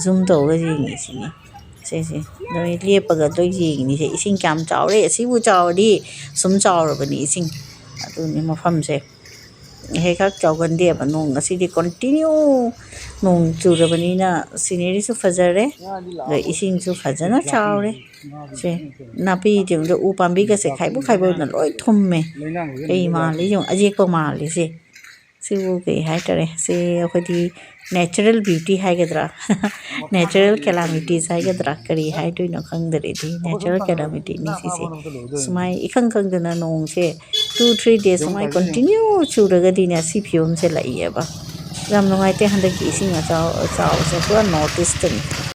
Zoom ꯇꯧꯔꯒ ꯌꯦꯡꯉꯤꯁꯤꯅꯤ꯫ ꯁꯤꯁꯦ ꯅꯣꯏ ꯂꯦꯞꯄꯒ ꯂꯣꯏ ꯌꯦꯡꯉꯤꯅꯤꯁꯦ꯫ ꯏꯁꯤꯡ ꯀꯌꯥꯝ ꯆꯥꯎꯔꯦ? ꯑꯁꯤꯕꯨ ꯆꯥꯎꯔꯗꯤ ꯁꯨꯝ ꯆꯥꯎꯔꯕꯅꯤ ꯏꯁꯤꯡ꯫ ꯑꯗꯨꯅꯤ ꯃꯐꯝꯁꯦ꯫ ꯍꯦꯛ ꯍꯦꯛ ꯆꯥꯎꯒꯟꯗꯦꯕ꯫ ꯅꯣꯡ ꯉꯁꯤꯗꯤ continue ꯅꯣꯡ ꯆꯨꯔꯕꯅꯤꯅ scenery ꯁꯨ ꯐꯖꯔꯦ, ꯑꯗ ꯏꯁꯤꯡꯁꯨ ꯐꯖꯅ ꯆꯥꯎꯔꯦ꯫ ꯁꯦ ꯅꯥꯄꯤꯁꯤꯡꯗꯣ, ꯎ ꯄꯥꯝꯕꯤꯒꯁꯦ ꯈꯥꯏꯕꯣꯛ ꯈꯥꯏꯕꯣꯛꯅ ꯂꯣꯏ ꯊꯨꯝꯃꯦ꯫ ꯀꯩ ꯃꯥꯜꯂꯤ ꯌꯦꯡꯉꯨ, ꯑꯌꯦꯛꯄ ꯃꯥꯜꯂꯤꯁꯦ꯫ ꯁꯤꯕꯨ ꯀꯩ ꯍꯥꯏꯇꯥꯔꯦ? ꯁꯤ ꯑꯩꯈꯣꯏꯗꯤ natural beauty ꯍꯥꯏꯒꯗ꯭ꯔꯥ? Natural calamities ꯍꯥꯏꯒꯗ꯭ꯔꯥ? ꯀꯔꯤ ꯍꯥꯏꯗꯣꯏꯅꯣ ꯈꯪꯗꯔꯦ꯫ ꯁꯤ natural calamity ꯅꯤ ꯁꯤꯁꯦ꯫ ꯁꯨꯃꯥꯏ ꯏꯈꯪ ꯈꯪꯗꯅ ꯅꯣꯡꯁꯦ two three days ꯁꯨꯃꯥꯏ continue ꯆꯨꯔꯒꯗꯤꯅꯦ, ꯁꯤ ꯐꯤꯕꯝꯁꯦ ꯂꯥꯛꯏꯌꯦꯕ꯫ ꯌꯥꯝ ꯅꯨꯡꯉꯥꯏꯇꯦ ꯍꯟꯗꯛꯀꯤ ꯏꯁꯤꯡ ꯑꯆꯥꯎ-, ꯑꯆꯥꯎꯕꯁꯦ꯫ ꯄꯨꯔꯥ North East ꯇꯅꯤ꯫